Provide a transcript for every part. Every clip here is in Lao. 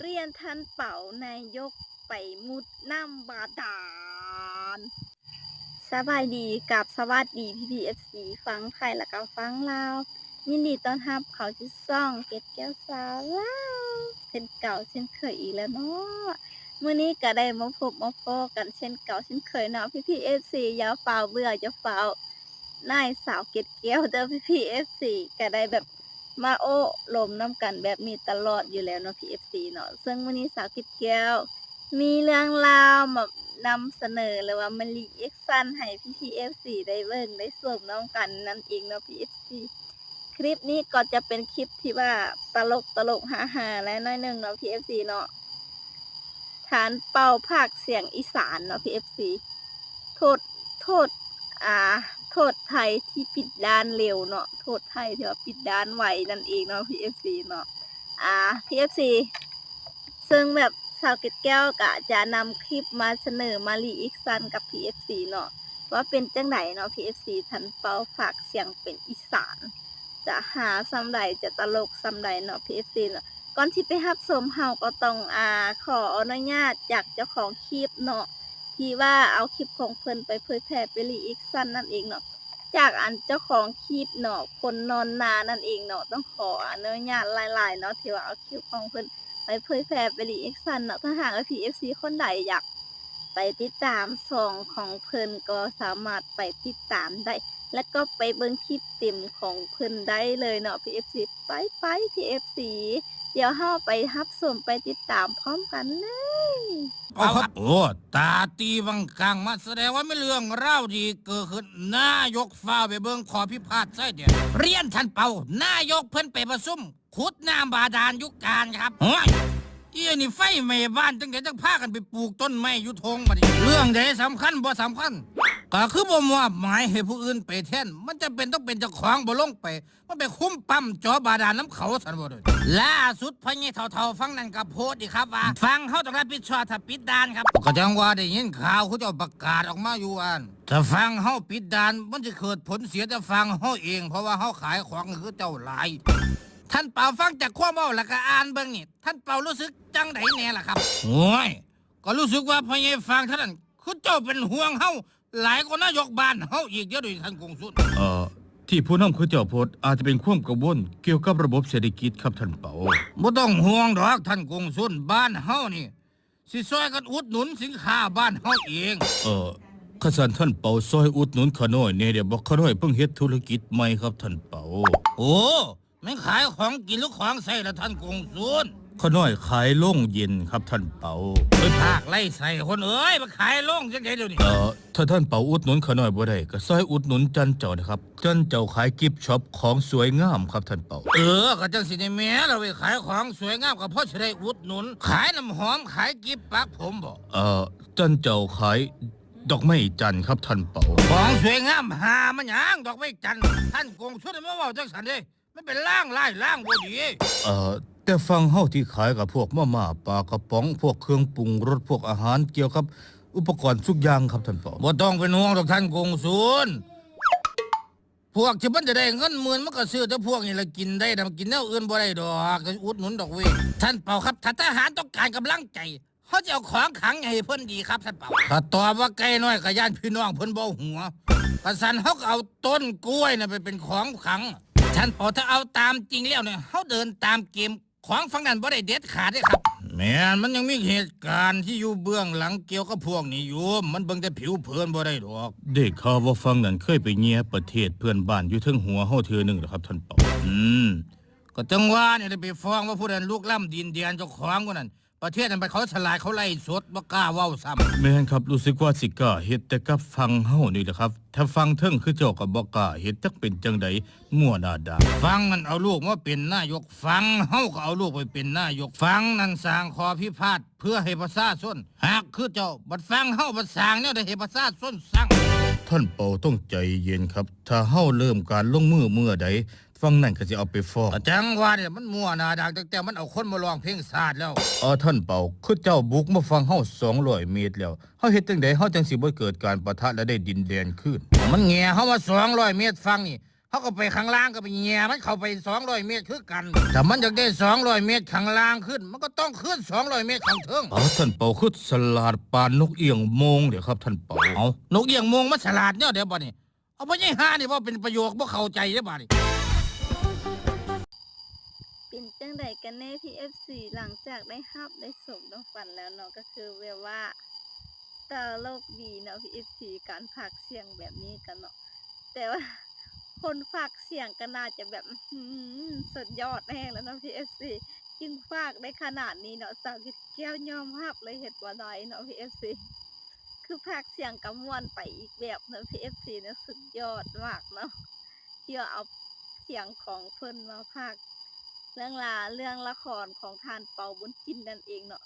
ຮຽນທ່ານເປົາ ນາຍົກໄປມຸດນ້ຳບາດານ. ສະບາຍດີກັບສະຫວັດດີ ພີ່ໆ ເອັຟຊີ ຝັ່ງໄທ ແລະກະຝັ່ງລາວ. ຍິນດີຕ້ອນຮັບເຂົ້າສູ່ຊ່ອງເກັດແກ້ວຊາວລາວ ເຊັ່ນເກົ່າເຊັ່ນເຄີຍອີກແລ້ວເນາະ. ມື້ນີ້ກະໄດ້ມາພົບມາພໍ້ກັນເຊັ່ນເກົ່າເຊັ່ນເຄີຍເນາະ ພີ່ໆ ເອັຟຊີ ຢ່າຟ້າວເບື່ອ ຢ່າຟ້າວນາຍສາວເກັດແກ້ວເດີ ພີ່ໆ ເອັຟຊີ ກະໄດ້ແບບ ມາໂອ້ລົມນຳກັນແບບນີ້ຕະຫຼອດຢູ່ແລ້ວເນາະ ພີ່ເອັຟຊີເນາະ. ເຊິ່ງມື້ນີ້ສາວເກັດແກ້ວມີເລື່ອງລາວມານຳສະເໜີ ຫຼືວ່າມາຣີແອັກຊັນໃຫ້ພີ່ໆ ເອັຟຊີ ໄດ້ເບິ່ງໄດ້ຊົມນຳກັນນັ້ນເອງເນາະ ພີ່ເອັຟຊີ. ຄລິບນີ້ກໍຈະເປັນຄລິບທີ່ວ່າຕະຫຼົກໆ ຮາໆ ແລະໜ້ອຍໜຶ່ງເນາະ ພີ່ເອັຟຊີເນາະ. ທ່ານເປົາພາກສຽງອີສານເນາະ ພີ່ເອັຟຊີ ໂທດ ໂທດ ອ່າ ໂທດໄທທີ່ປິດດ່ານເລັວເນາະ ໂທດໄທທີ່ວ່າປິດດ່ານໄວນັ້ນເອງເນາະ ພີ່ເອັຟຊີເນາະ ອ່າ ພີ່ເອັຟຊີ. ເຊິ່ງແບບສາວເກັດແກ້ວກະຈະນຳຄລິບມາສະເໜີ ມາຣີແອັກຊັນກັບ ພີ່ເອັຟຊີເນາະ ວ່າເປັນຈັ່ງໃດເນາະ ພີ່ເອັຟຊີ ທ່ານເປົາພາກສຽງເປັນອີສານ ຈະຮາສ່ຳໃດ ຈະຕະຫຼົກສ່ຳໃດເນາະ ພີ່ເອັຟຊີເນາະ. ກ່ອນທີ່ໄປຮັບຊົມ ເຮົາກໍຕ້ອງ ອ່າ ຂໍອະນຸຍາດຈາກເຈົ້າຂອງຄລິບເນາະ ທີ່ວ່າເອົາຄລິບຂອງເພິ່ນໄປເຜີຍແຜ່ ໄປຣີແອັກຊັນນັ້ນເອງເນາະ ຈາກອັນເຈົ້າຂອງຄລິບເນາະ ຄົນນອນນານັ້ນເອງເນາະ. ຕ້ອງຂໍອະນຸຍາດຫຼາຍໆເນາະ ທີ່ວ່າເອົາຄລິບຂອງເພິ່ນໄປເຜີຍແຜ່ ໄປຣີແອັກຊັນເນາະ. ຖ້າຫາກວ່າ ພີ່ເອັຟຊີ ຄົນໃດຢາກໄປຕິດຕາມຊ່ອງຂອງເພິ່ນ ກໍສາມາດໄປຕິດຕາມໄດ້ ແລະກໍໄປເບິ່ງຄລິບເຕັມຂອງເພິ່ນໄດ້ເລີຍເນາະ ພີ່ເອັຟຊີ. ໄປໆ ພີ່ເອັຟຊີ ດຽວເຮົາໄປຮັບຊົມ ໄປຕິດຕາມພ້ອມກັນເລີຍ. ເອົາ ເອົາ ໂອ້ ຕາຕີວັງກາງມາ ສະແດງວ່າມີເລື່ອງລາວດີເກີດຂຶ້ນ. ນາຍົກຟ້າວໄປເບິ່ງຂໍ້ຜິດພາດຊາຍແດນ. ຮຽນທ່ານເປົາ ນາຍົກເພິ່ນໄປປະຊຸມຂຸດນ້ຳບາດານຢູ່ການຄັບ. ໂອ້ຍ ອີ່ນີ້ໄຟໄໝ້ບ້ານຈັ່ງໃດ ຈັ່ງພາກັນໄປປູກຕົ້ນໄມ້ຢູ່ທົ່ງບາດນີ້. ເລື່ອງໃດສຳຄັນບໍ່ສຳຄັນ ກໍຄືບໍ່ມອບໝາຍໃຫ້ຜູ້ອື່ນໄປແທນ. ມັນຈຳເປັນຕ້ອງເປັນເຈົ້າຂອງບໍ່ລົງໄປ ມັນໄປຄຸມປ້ຳເຈາະບາດານນຳເຂົາຊັ້ນບໍ່ເດີ. ລ່າສຸດພໍ່ໃຫຍ່ເຖົ້າໆຝັ່ງນັ້ນກໍໂພສອີກຄັບວ່າ ຝັ່ງເຮົາຕ້ອງຮັບຜິດຊອບຖ້າປິດດ່ານຄັບ. ກໍຈັ່ງວ່າໄດ້ຍິນຂ່າວເຂົາເຈົ້າປະກາດອອກມາຢູ່ວ່າ ຖ້າຝັ່ງເຮົາປິດດ່ານ ມັນຊິເກີດຜົນເສຍແຕ່ຝັ່ງເຮົາເອງ ເພາະວ່າເຮົາຂາຍຂອງໃຫ້ເຂົາເຈົ້າຫຼາຍ. ທ່ານເປົາຟັງຈາກຄວາມເວົ້າແລ້ວກໍອ່ານເບິ່ງນີ້ ທ່ານເປົາຮູ້ສຶກຈັ່ງໃດແດ່ລະຄັບ? ໂອ້ຍ ກໍຮູ້ສຶກວ່າພໍ່ໃຫຍ່ຝັ່ງທາງນັ້ນ ເຂົາເຈົ້າເປັນຫ່ວງເຮົາຫຼາຍກວ່ານາຍົກບ້ານເຮົາອີກເດ ທ່ານກົງສຸນ. ເອີ ທີ່ຜູ້ນຳເຂົາເຈົ້າໂພສອາດຈະເປັນຄວາມກັງວົນກ່ຽວກັບລະບົບເສດຖະກິດຄັບທ່ານເປົາ. ບໍ່ຕ້ອງຫ່ວງດອກທ່ານກົງສຸນ ບ້ານເຮົານີ້ຊິຊ່ອຍກັນອຸດໜູນສິນຄ້າບ້ານເຮົາເອງ. ເອີ ຄັນຊັ້ນທ່ານເປົາຊ່ອຍອຸດໜູນຂ້ານ້ອຍແດ່ໄດ້ບໍ່? ຂ້ານ້ອຍເພິ່ງເຮັດທຸລະກິດໃໝ່ຄັບທ່ານເປົາ. ໂອ້ ແມ່ນຂາຍຂອງກິນຫຼືຂອງໃຊ້ລະທ່ານກົງສຸນ? ຂ້ານ້ອຍຂາຍໂລງເຢັນຄັບທ່ານເປົາ. ໂອ້ຍ ພາກໄລ່ໃສ່ຄົນເອີຍ ມາຂາຍໂລງຈັ່ງໃດດຽວນີ້? ເອີ ຖ້າທ່ານເປົາອຸດໜູນຂ້ານ້ອຍບໍ່ໄດ້ ກໍຊ່ອຍອຸດໜູນຈັນເຈົ້ານະຄັບ. ຈັນເຈົ້າຂາຍກິບຊັອບຂອງສວຍງາມຄັບທ່ານເປົາ. ເອີ ກໍຈັ່ງຊີ້ນີ້ແມ່ລະເວີຍ ຂາຍຂອງສວຍງາມກໍພໍຊິໄດ້ອຸດໜູນ. ຂາຍນ້ຳຫອມ ຂາຍກິບປັກຜົມບໍ? ເອີ ຈັນເຈົ້າຂາຍດອກໄມ້ຈັນຄັບທ່ານເປົາ. ຂອງສວຍງາມຫາມາຫຍັງ ດອກໄມ້ຈັນ? ທ່ານກົງສຸນ ຢ່າມາເວົ້າຈັ່ງຊັ້ນເດ້. ມັນເປັນລາງຮ້າຍລາງບໍ່ດີ. ເອີ ແຕ່ຝັ່ງເຮົາທີ່ຂາຍກໍພວກມາມ່າ ປາກະປ໋ອງ ພວກເຄື່ອງປຸງລົດ ພວກອາຫານ ກ່ຽວກັບອຸປະກອນທຸກຢ່າງຄັບທ່ານເປົາ. ບໍ່ຕ້ອງເປັນຫ່ວງດອກທ່ານກົງສຸນ ພວກທີ່ມັນຈະໄດ້ເງິນໝື່ນ ມັນກໍຊື້ແຕ່ພວກນີ້ລະກິນໄດ້ ແຕ່ມັນກິນແນວອື່ນບໍ່ໄດ້ດອກ. ກໍອຸດໜູນດອກເວີຍ. ທ່ານເປົາຄັບ ຖ້າທະຫານຕ້ອງການກຳລັງໃຈ ເຮົາຈະເອົາຂອງຂັງຫຍັງໃຫ້ເພິ່ນດີຄັບທ່ານເປົາ? ຂ້າຕອບວ່າໄກ່ນ້ອຍກໍຢ້ານພີ່ນ້ອງເພິ່ນບໍ່ຫົວ. ຄັນຊັ້ນເຮົາກໍເອົາຕົ້ນກ້ວຍນັ້ນໄປເປັນຂອງຂັງ. ທ່ານເປົາ ຖ້າເອົາຕາມຈິງແລ້ວນີ້ ເຮົາເດີນຕາມເກມຂອງຝັ່ງນັ້ນບໍ່ໄດ້ເດັດຂາດເດ້ຄັບ. ແມ່ນ ມັນຍັງມີເຫດການທີ່ຢູ່ເບື້ອງຫຼັງກ່ຽວກັບພວກນີ້ຢູ່ ມັນເບິ່ງແຕ່ຜິວເຜິນບໍ່ໄດ້ດອກ. ໄດ້ຂ່າວວ່າຝັ່ງນັ້ນເຄີຍໄປແຍ່ປະເທດເພື່ອນບ້ານຢູ່ເທິງຫົວເຮົາເທື່ອໜຶ່ງລະຄັບທ່ານເປົາ. ອືມ ກໍຈັ່ງວ່ານີ້ແຫຼະ ໄປຟ້ອງວ່າຜູ້ນັ້ນລຸກລ້ຳດິນແດນເຈົ້າຂອງຜູ້ນັ້ນ. ປະເທດນັ້ນບັດເຂົາສະຫຼາດ ເຂົາໄລ່ສົດ ບໍ່ກ້າເວົ້າຊ້ຳ. ແມ່ນຄັບ ຮູ້ສຶກວ່າຊິກ້າເຮັດແຕ່ກັບຝັ່ງເຮົານີ້ແຫຼະຄັບ. ຖ້າຝັ່ງເທິງຄືເຈົ້າກໍບໍ່ກ້າເຮັດ ຈັກເປັນຈັ່ງໃດ ມົວໜ້າດາ. ຝັ່ງນັ້ນເອົາລູກມາເປັນນາຍົກ ຝັ່ງເຮົາກໍເອົາລູກໄປເປັນນາຍົກ. ຝັ່ງນັ້ນສ້າງຂໍ້ພິພາດເພື່ອໃຫ້ປະຊາຊົນຮັກຄືເຈົ້າ ບັດຝັ່ງເຮົາບັດສ້າງແນວໃດໃຫ້ປະຊາຊົນຊັງ. ທ່ານເປົາຕ້ອງໃຈເຢັນຄັບ ຖ້າເຮົາເລີ່ມການລົງມືເມື່ອໃດ ຝັ່ງນັ້ນກໍຊິເອົາໄປຟ້ອງ. ກໍຈັ່ງວ່ານີ້ ມັນມົວໜ້າດາກ ຕັ້ງແຕ່ມັນເອົາຄົນມາຮ້ອງເພງຊາດແລ້ວ. ເອີ ທ່ານເປົາ ຄືເຈົ້າບຸກມາຝັ່ງເຮົາສອງຮ້ອຍເມດແລ້ວ ເຮົາເຮັດຈັ່ງໃດເຮົາຈັ່ງຊິບໍ່ເກີດການປະທະ ແລະ ໄດ້ດິນແດນຄືນ? ມັນແຫງ່ເຮົາມາສອງຮ້ອຍເມດຝັ່ງນີ້ ເຮົາກໍໄປຂ້າງລ່າງ ກໍໄປແຍ່ມັນເຂົ້າໄປສອງຮ້ອຍເມັດຄືກັນ. ຖ້າມັນຢາກໄດ້ສອງຮ້ອຍເມັດຂ້າງລ່າງຂຶ້ນ ມັນກໍຕ້ອງຂຶ້ນສອງຮ້ອຍເມັດຂ້າງເທິງ. ອໍ ທ່ານເປົາຄືສະຫຼາດປານນົກເອື້ອງໂມງເດ໋ຄັບທ່ານເປົາ. ເອົາ ນົກເອື້ອງໂມງມັນສະຫຼາດແນວໃດບາດນີ້? ເອົາ ພະຍາຍຫານີ້ເວົ້າເປັນປະໂຫຍກບໍ່ເຂົ້າໃຈເດ້ບາດນີ້. ເປັນຈັ່ງໃດກັນແນ່ ພີເອັຟຊີ ຫຼັງຈາກໄດ້ຮັບໄດ້ສົມດັ່ງຝັນແລ້ວເນາະ ກໍຄືແບບວ່າຕະຫຼົກດີເນາະ ພີເອັຟຊີ ການພາກສຽງແບບນີ້ກັນເນາະ. ແຕ່ວ່າຄົນພາກສຽງກໍໜ້າຈະແບບ ອື ສຸດຍອດແຮງແລ້ວເນາະ ພີເອັຟຊີ ຈຶ່ງພາກໄດ້ຂະໜາດນີ້ເນາະ. ສາວເກັດແກ້ວຍອມຮັບເລີຍ ເຮັດບໍ່ໄດ້ເນາະ ພີເອັຟຊີ. ຄືພາກສຽງກໍມ່ວນໄປອີກແບບໜຶ່ງ ພີເອັຟຊີ ເນາະ ສຸດຍອດມາກເນາະ ທີ່ວ່າເອົາສຽງຂອງເພິ່ນມາພາກເລື່ອງລາ ເລື່ອງລະຄອນຂອງທ່ານເປົາ ບຸນຈິນ ນັ້ນເອງເນາະ.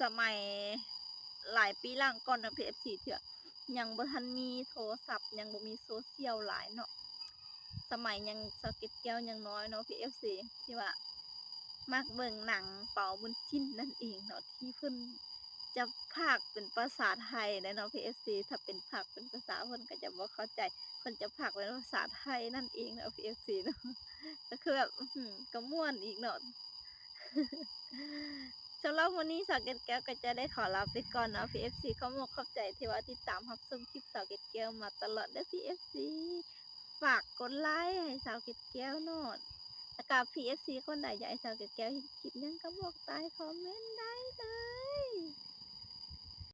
ສະໄໝຫຼາຍປີຫຼັງກ່ອນເນາະ ພີເອັຟຊີ ເທື່ອຍັງບໍ່ທັນມີໂທລະສັບ ຍັງບໍ່ມີໂຊຊຽວຫຼາຍເນາະ. ສະໄໝຍັງ ສາວເກັດແກ້ວຍັງນ້ອຍເນາະ ພີເອັຟຊີ ທີ່ວ່າມັກເບິ່ງໜັງເປົາ ບຸນຈິນ ນັ້ນເອງເນາະ ທີ່ເພິ່ນ ຈະພາກເປັນພາສາໄທໄດ໋ເນາະ ພີເອັຟຊີ ຖ້າເປັນພາກເປັນພາສາເພິ່ນກໍຈະບໍ່ເຂົ້າໃຈ ເພິ່ນຈະພາກເປັນພາສາໄທນັ້ນເອງເນາະ ພີເອັຟຊີ ເນາະ. ກໍຄືແບບ ອື ກໍມ່ວນອີກເນາະ. ສຳລັບມື້ນີ້ສາວເກັດແກ້ວກໍຈະໄດ້ຂໍລາໄປກ່ອນເນາະ ພີເອັຟຊີ ຂອບອົກຂອບໃຈທີ່ວ່າຕິດຕາມຮັບຊົມຄລິບສາວເກັດແກ້ວມາຕະຫຼອດເດີ ພີເອັຟຊີ. ຝາກກົດໄລໃຫ້ສາວເກັດແກ້ວເນາະ ແລ້ວກໍ ພີເອັຟຊີ ຄົນໃດຢາກໃຫ້ສາວເກັດແກ້ວເຮັດຄລິບຫຍັງກໍບອກໃຕ້ຄອມເມັນໄດ້ເລີຍ.